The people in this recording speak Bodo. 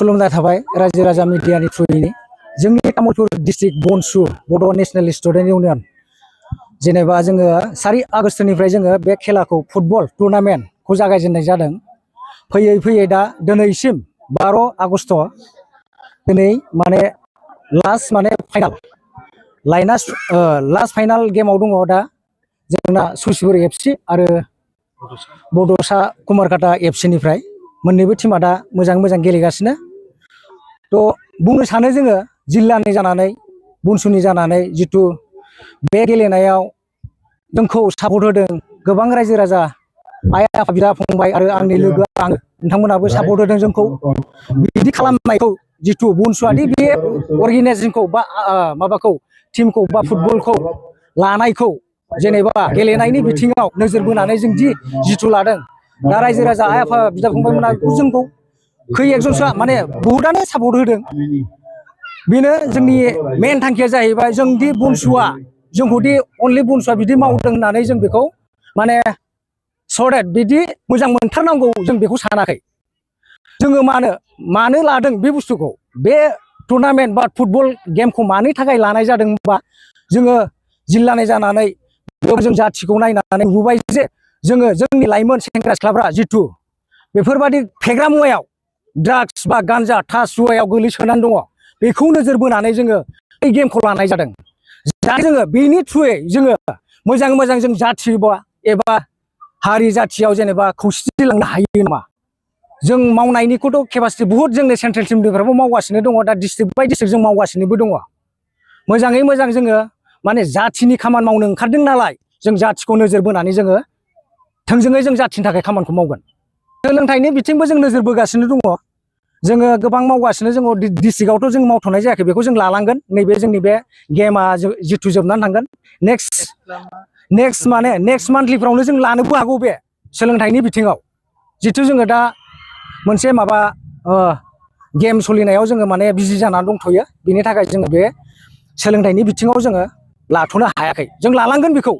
खुलुमनाय थाबाय रायजो राजा मिडियानि थ्रुयैनो जोंनि तामुलपुर डिस्ट्रिक्ट बनसु बड' नेशनेल स्टुडेन्ट इउनियन जेनेबा जोङो 4 आगस्टनिफ्राय जोङो बे खेलाखौ फुटबल टुर्नामेन्टखौ जागायजेननाय जादों। फैयै फैयै दा दिनैसिम 12 आगस्ट दिनै माने लास्ट माने फाइनाल लास्ट फाइनाल गेमाव दङ दा जोंना सुइसिपुर एफसि आरो बड'सा कुमारकाटा एफसिनिफ्राय मोननैबो टीमा दा मोजां गेलेगासिनो। थ' बुंनो सानो जोङो जिल्लानि जानानै बनसुनि जानानै जितु बे गेलेनायाव जोंखौ सापर्ट होदों गोबां रायजो राजा आइ आफा बिदा फंबाय आरो आंनि लोगो आं नोंथांमोनाबो सापर्ट होदों जोंखौ बिदि खालामनायखौ जितु बनसुआदि बे अर्गेनाइजेशनखौ बा माबाखौ टीमखौ बा फुटबलखौ लानायखौ जेनेबा गेलेनायनि बिथिङाव नोजोर बोनानै जों जितु लादों दा रायजो राजा आइ आफा बिदा फंबायमोना जोंखौ खै एकजनसोआ माने बहुतानो सापर्ट होदों। बेनो जोंनि मेन थांखिया जाहैबाय जोंदि बनसुआ जोंखौदि अनलि बनसुआ बिदि मावदों होननानै जों बेखौ माने सरेट बिदि मोजां मोनथारनांगौ जों बेखौ सानाखै। जोङो मानो लादों बे बुस्थुखौ बे टुर्नामेन्ट बा फुटबल गेमखौ मानि थाखाय लानाय जादों होनबा जोङो जिल्लानि जानानै जों जाथिखौ नायनानै नुबाय जे जोङो जोंनि लाइमोन सेंग्रा सिख्लाफ्रा जितु बेफोरबादि फेग्रा मुवायाव ड्राग्स बा गान्जा थास जुवायाव गोलैसोनानै दङ बेखौ नोजोर बोनानै जोङो बे गेमखौ लानाय जादों। दा जोङो बेनि थ्रुयै जोङो मोजां जों जाथि एबा हारि जाथियाव जेनेबा खौसेथि लांनो हायो नामा जों मावनायनिखौथ' केपासिटि बुहुत जोंनि सेन्ट्रेल टिमनिफ्रायबो मावगासिनो दङ दा डिस्ट्रिक्ट बाय डिस्ट्रिक्ट जों मावगासिनोबो दङ। मोजाङै मोजां जोङो माने जाथिनि खामानि मावनो ओंखारदों नालाय जों जाथिखौ नोजोर बोनानै जोङो थोंजोङै जों जाथिनि थाखाय खामानिखौ मावगोन। सोलोंथाइनि बिथिंबो जों नोजोर बोगासिनो दङ जोङो गोबां मावगासिनो जों डिस्ट्रिक्टआवथ' जों मावथ'नाय जायाखै बेखौ जों लालांगोन नैबे जोंनि बे गेमा जितु जोबनानै थांगोन नेक्स्ट मान्थलिफ्रावनो जों लानोबो हागौ बे सोलोंथाइनि बिथिङाव जितु जोङो दा मोनसे माबा गेम सोलिनायाव जोङो माने बिजि जानानै दंथ'यो बेनि थाखाय जोङो बे सोलोंथाइनि बिथिङाव जोङो लाथ'नो हायाखै जों लालांगोन बेखौ।